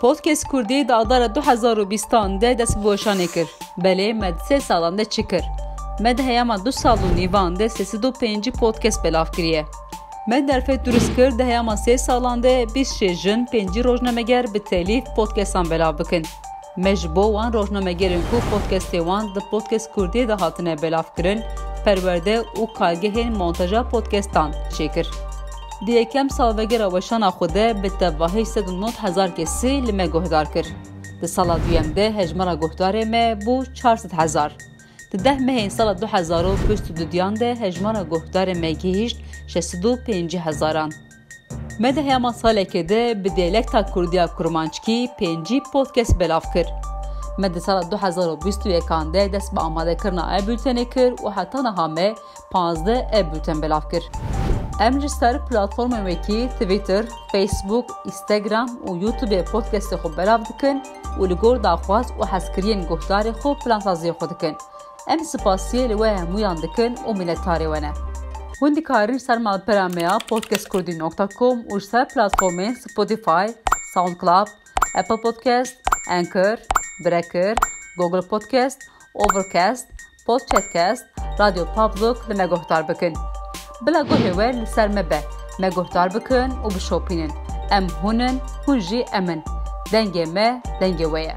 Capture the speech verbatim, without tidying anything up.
Podcast Kurdî di adara du hezar û bîstan de dest bi weşanê kir. Belê me di sê salan de çi kir? Me di heyama du sal û nîvan de sê sed û pêncî podcast belav kiriye. Me derfet durust kir di heyama sê salan de bîst şêst jin, pêncî rojnameger bi telîf podcastan belav bikin. Me ji bo wan rojnamegerên ku podcastê wan di Podcast Kurdî de hatine belavkirin, perwerde û kargehên montaja podcastan çêkir. Di yekem salvegera weşana xwe de bi tevahî sed û nod hezar kesî li me guhdar kir. Di sala duyem de hejmara guhdarê me bû çar sed hezar. Di deh mehên sala du hezar û bîst û duyan de hejmara guhdarê me gihîşt şeş sed û pêncî hezaran. Me di heyama salekê de bi diyalekta kurdiya kurmanckî pêncî podcast belav kir. Me di sala du hezar û bîst û yekan de dest bi amadekirina ev bultenê kir û heta niha me panzdeh ev bulten belav kir. Em ji ser platformên wekî Twitter, Facebook, Instagram û YouTubeê podcastê xwe belav dikin û li gor daxwaz û hezkiriyên guhdarê xwe plansaziyê xwe dikin. Em spasiyê li we hemûyan dikin û minnetdarê we ne. Hûn dikarin ji ser malpera me ya podcast kurdî nokta com û ji ser platformên Spotify, SoundCloud, Apple Podcast, Anchor, Breaker, Google Podcast, Overcast, Podcastcast, Radio Public li me guhdar bikin. Bila guhê we li ser me be, me guhdar bikin û bişopînin. Em hûn in, hûn jî em in. Dengê me, dengê we ye.